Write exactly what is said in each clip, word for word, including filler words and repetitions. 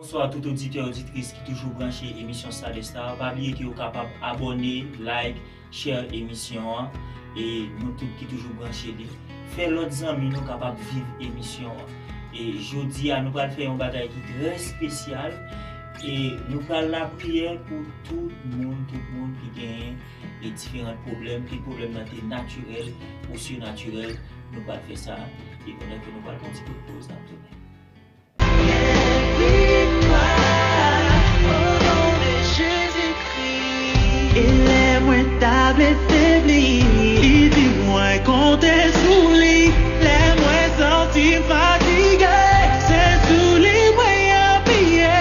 Bonswa tout oditè, oditris ki toujou branche emisyon Stardust la. Pa bliye ke w kapab abòne, like, share emisyon an. E nou tout ki toujou branche li, fè lòt zanmi nou kapab viv emisyon an. E jodi a, nou pral fè yon bagay ki trè espesyal. E nou pral lapriyè pou tout moun, tout moun ki genyen e diferan pwoblèm, ke pwoblèm nan te natirèl ou sinatirèl. Nou pral fè sa, e pandan ke nou pral pran ti kout poz, n ap tounen. E lè mwen ta vle febli, li di mwen konte sou li. Lè mwen santi m fatige, se sou li mwen apiye.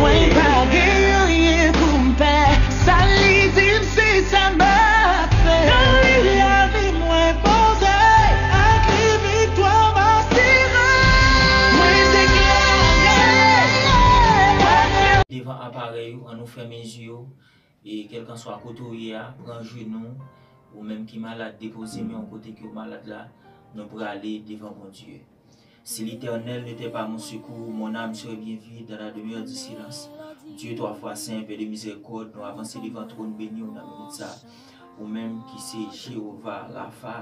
Mwen pa gen anyen pou m pè, sa li di m se sa m ap fè. Nan li lavi mwen poze, ak li viktwa m asire. Mwen deklare, devan aparèy ou, ann nou fèmen zye yo, e kèlkanswa kote w ye a, pran jenou, ou menm ki malad, depoze men w kote ke w malad la, nou prale devan Bondye. Si l'Éternel n'était pas mon secours, mon âme serait bien vide dans la demeure du silence. Dye twa fwa sen, Pè de mizèrikòd, nou avanse devan twòn beni w nan minit sa. Ou menm ki se Jewova Rafa,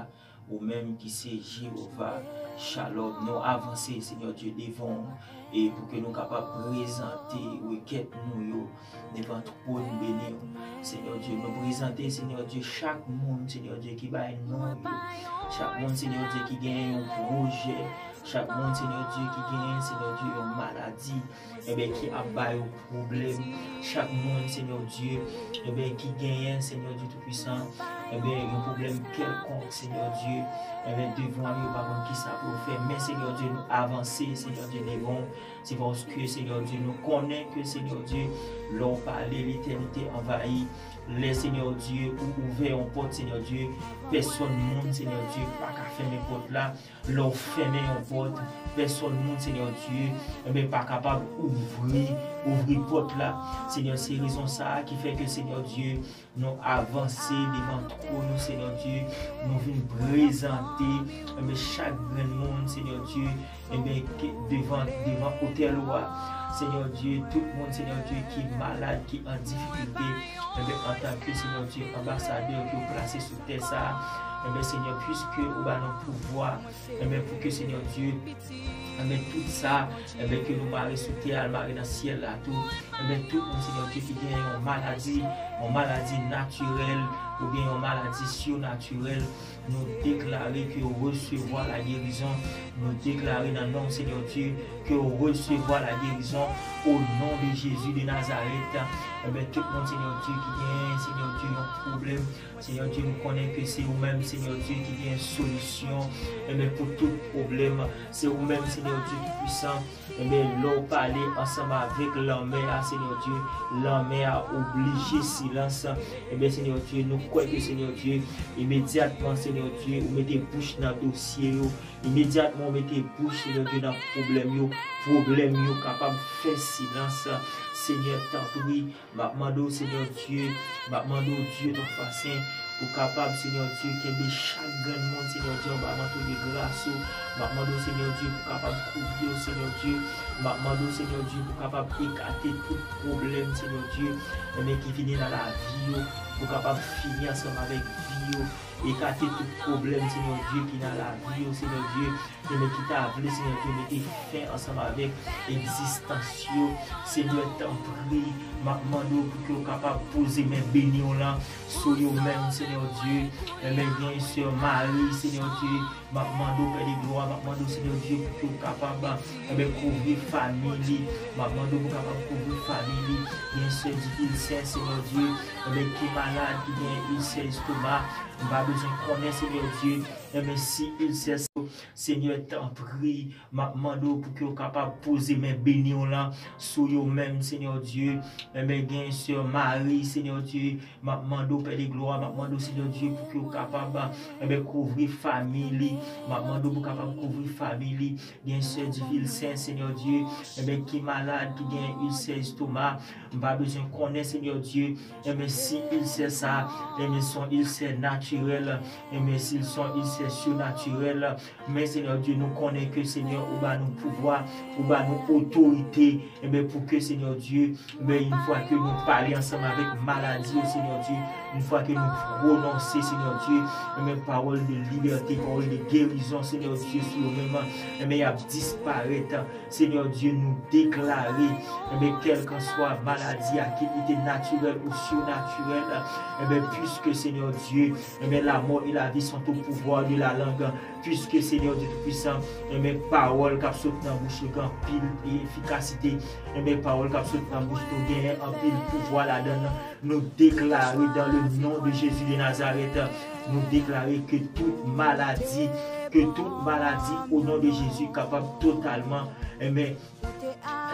ou menm ki se Jewova Shalom, nou avanse, Senyè Dye, devan w, e pou ke nou kapab prezante rekèt nou yo devan twòn beni w. Senyè Dye, nou prezante, Senyè Dye, chak moun, Senyè Dye, ki bay non yo. Chak moun, Senyè Dye, ki genyen yon pwojè. Chak moun, Senyè Dye, ki genyen, Senyè Dye, yon maladi, enben, ki ap ba yo pwoblèm. Chak moun, Senyè Dye, enben, ki genyen, Senyè Dye Toupisan, enben, yon pwoblèm kèlkonk, Senyè Dye, enben, devan yo pa konn kisa pou yo fè. Men, Senyè Dye, nou avanse, Senyè Dye, devan w. Se paske, Senyè Dye, nou konnen ke, Senyè Dye, lè w pale, letènite anvayi. Lè, Senyè Dye, ou ouvè yon pòt, Senyè Dye, pèsòn moun, Senyè Dye, pa ka fèmen pòt la. Lè w fèmen yon pòt, pèsòn moun, Senyè Dye, enben, pa kapab ouvri, ouvri pòt la. Senyè, se rezon sa a ki fè ke, Senyè Dye, nou avanse devan twòn ou, Senyè Dye. Nou vin prezante, enben, chak grenn moun, Senyè Dye, enben, ke devan, devan otèl ou a. Senyè Dye, tout moun, Senyè Dye, ki malad, ki an difikilte, enben, antanke, Senyè Dye, anbasadè ke w plase sou tè sa a, enben, Senyè, piske ou ba nou pouvwa, enben, pou ke, Senyè Dye, enben, tout sa, enben, ke nou mare sou tè a, l mare nan syèl la tou. Enben, tout moun, Senyè Dye, ki gen yon maladi, yon maladi natirèl, oubyen yon maladi sinatirèl, nou deklare ke yo resevwa lagerizon. Nou deklare nan non Senyè Dye ke yo resevwa lagerizon, o non de Jezi de Nazarèt. Enben, tout moun, Senyè Dye, ki gen, Senyè Dye, yon pwoblèm, Senyè Dye, nou konnen ke se ou menm, Senyè Dye, ki gen solisyon, enben, pou tout pwoblèm. Se ou menm, Senyè Dye Toupisan. Enben, lè w pale ansanm avèk lanmè a, Senyè Dye, lanmè a oblije silans. Enben, Senyè Dye, nou kwè ke, Senyè Dye, imedyatman, Senyè Dye, ou mete bouch nan dosye yo. Imedyatman, ou mete bouch, Senyè Dye, nan pwoblèm yo. Pwoblèm yo kapab fè silans. Senyè, tanpri, m ap mande w, Senyè Dye, m ap mande w, Dye twa fwa sen, pou kapab, Senyè Dye, kenbe chak grenn moun, Senyè Dye, anba manto de gras ou. M ap mande w, Senyè Dye, pou kapab kouvri yo, Senyè Dye. M ap mande w, Senyè Dye, pou kapab ekate tout pwoblèm, Senyè Dye, enben, ki vini nan lavi yo, pou kapab fini ansanm avèk vi yo. Ekate tout pwoblèm, Senyè Dye, ki nan lavi yo, Senyè Dye. Senyè, ki ta vle, Senyè Dye, mete fen ansanm avèk egzistans yo. Senyè, tanpri, m ap mande w pou ke w kapab poze men beni w lan sou yo menm, Senyè Dye. Enben, gen sè Mari, Senyè Dye, m ap mande w, Pè de glwa, m ap mande w, Senyè Dye, pou ke w kapab, enben, kouvri fanmi li. M ap mande w pou w kapab kouvri fanmi li. Gen sè Divilsen, Senyè Dye, enben, ki malad, ki gen ilsè estoma. M pa bezwen konnen, Senyè Dye, enben, si ilsè sa yo, Senyè, tanpri, m ap mande w pou ke w kapab poze men beni w lan sou yo menm, Senyè Dye. Enben, gen sè Mari, Senyè Dye, m ap mande w, Pè de glwa, m ap mande w, Senyè Dye, pou ke w kapab, enben, kouvri fanmi li. M ap mande w pou w kapab kouvri fanmi li. Gen sè Divilsen, Senyè Dye, enben, ki malad, ki gen ilsè estoma. M pa bezwen konnen, Senyè Dye, enben, si ilsè sa, enben, se yon ilsè natirèl, enben, si l se yon ilsè sinatirèl, Men, Senyè Dye, nou konnen ke, Senyè, ou ba nou pouvwa, ou ba nou otorite, enben, pou ke, Senyè Dye, enben, yon fwa ke nou pale ansanm avèk maladi yo, Senyè Dye, yon fwa ke nou pwononse, Senyè Dye, enben, pawòl de libète, pawòl de gerizon, Senyè Dye, sou yo menm, enben, y ap disparèt. Senyè Dye, nou deklare, enben, kèlkanswa maladi a, ke li te natirèl ou sinatirèl, enben, puiske, Senyè Dye, enben, la mort et la vie sont au pouvoir de la langue, puiske, Senyè Dye Toupisan, enben, pawòl k ap sot nan bouch ou gen anpil efikasite, enben, pawòl k ap sot nan bouch nou genyen anpil pouvwa ladan l. Nou deklare dans le nom de Jésus de Nazareth, nou deklare ke tout maladi, ke tout maladi, au nom de Jésus, kapab totalman, enben,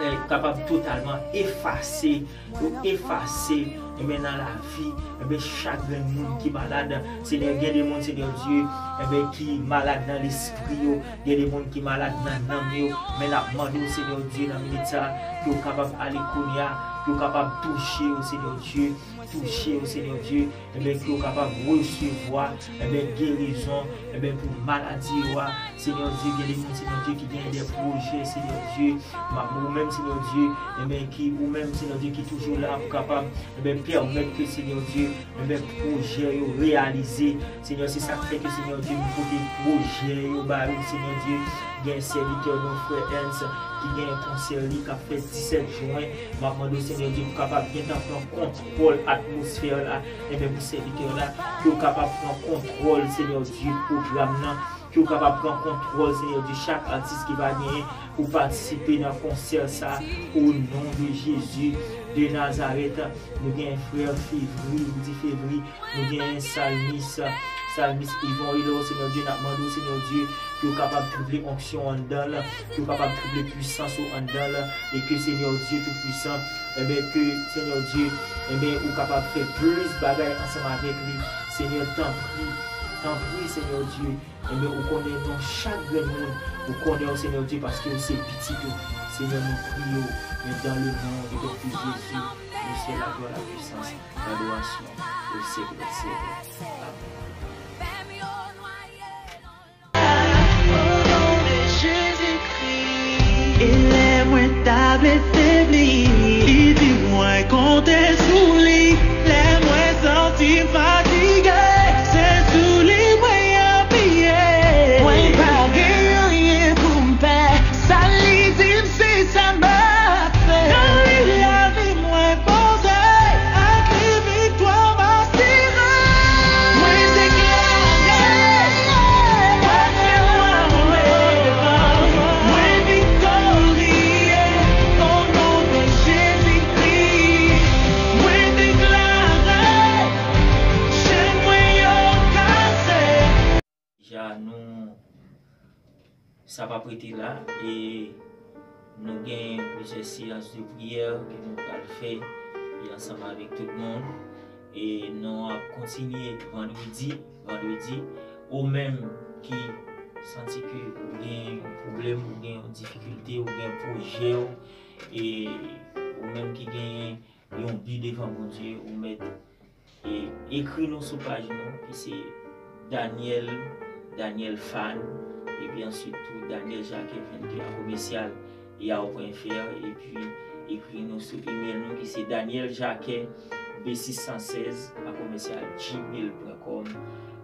eh, kapab totalman efase, yo efase, enben, nan lavi, enben, chak grenn moun ki malad. Senyè, gen de moun, Senyè Dye, enben, ki malad nan lespri yo, gen de moun ki malad nan nanm yo, men n ap mande w, Senyè Dye, nan minit sa a, ke w kapab ale kounye a, ke w kapab touche yo, Senyè Dye, touche yo, Senyè Dye, enben, ke yo kapab resevwa, enben, gerizon, enben, pou maladi yo a. Senyè Dye, gen de moun, Senyè Dye, ki gen de pwojè, Senyè Dye, m ap, ou menm, Senyè Dye, enben, ki, ou menm, Senyè Dye, ki toujou la pou kapab, enben, pèmèt ke, Senyè Dye, enben, pwojè yo reyalize. Senyè, se sa k fè ke, Senyè Dye, nou pote pwojè yo ba yo, Senyè Dye. Gen sèvitè nou, frè Ernst, ki gen konsè li k ap fèt disèt jen. M ap mande w, Senyè Dye, pou kapab gentan pran kontwòl atmosfè la. Enben, pou sèvitè la, ke w kapab pran kontwòl, Senyè Dye, pwogram nan. Ke w kapab pran kontwòl, Senyè Dye, chak atis ki va genyen pou patisipe nan konsè sa, au nom de Jésus de Nazareth. Nou gen frè Fevri, nou di Fevri, nou gen salmis, salmis Yvon Hilo, Senyè Dye, n ap mande w, Senyè Dye, ke w kapab twouble onksyon anndan l, ke w kapab twouble pwisans ou anndan l, e ke, Senyè Dye Toupisan, enben, ke, Senyè Dye, enben, ou kapab fè plis bagay ansanm avèk li. Senyè, tanpri, tanpri, Senyè Dye, enben, ou konnen non chak grenn moun, ou konnen yo, Senyè Dye, paske yo se pitit ou. Senyè, nou priye w, men dans le nom de ton Fils Jésus, le ciel, la gloire, la puissance, l'adoration, le siècle des siècles. Amen. O non de Jezikri. E lè mwen ta vle febli, li di mwen konte sou li. Lè mwen santi m fatige, se sou li mwen apiye. Mwen pa gen anyen pou m pè, sa li di m se sa m ap fè. Nan li lavi mwen poze, ak li viktwa m asire. Mwen deklare, patrimoine mwen, mwen viktorye, o non de Jezikri. Mwen deklare, chèn mwen yo kase. Deja, nou, sa p ap rete la, e nou gen plizyè seyans de priyè ke nou pral fè, e ansanm avèk tout moun. E nou ap kontinye vandredi, vandredi. Ou menm ki santi ke ou gen yon pwoblèm, ou gen yon difikilte, ou gen pwojè w, e ou menm ki gen yon bi devan Bondye, ou mèt, e, ekri nou sou paj nou, ki se Daniel, Daniel Fan, epi answit tou Daniel Jacquet vennde a komèsyal yahoo pwen F R, epi ekri nou sou email nou, ki se Daniel Jacquet B six cent seize a komèsyal gmail pwen com.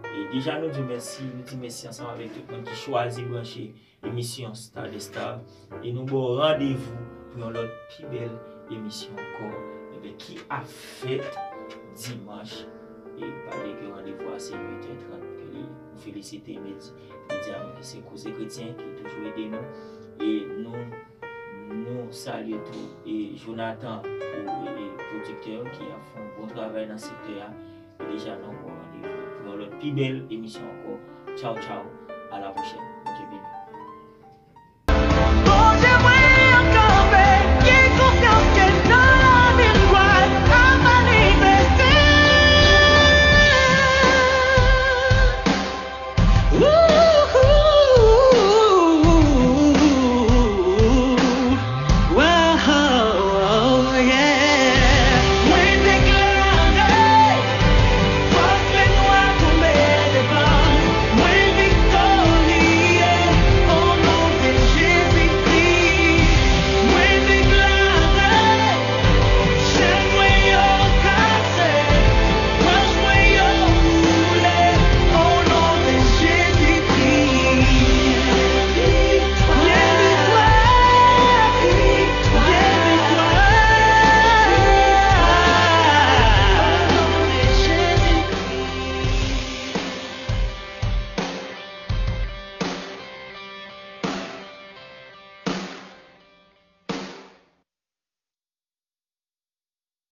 E deja nou di mèsi, nou di mèsi ansanm avèk tout moun ki chwazi branche emisyon Star des Stars, e nou ba w randevou pou yon lòt pi bèl emisyon ankò, enben, ki ap fèt dimanch, e pa bliye ke randevou a se uit è trant ke li ye. Nou felisite Medi-, medya nou ki se Koze Kretyen ki toujou ede nou, e nou, nou salye tou, e Jonathan, e, e pwodiktè ki ap fè yon bon travay nan sektè a. E deja nou ba w randevou pou yon lòt pi bèl emisyon ankò. Tchaw, tchaw.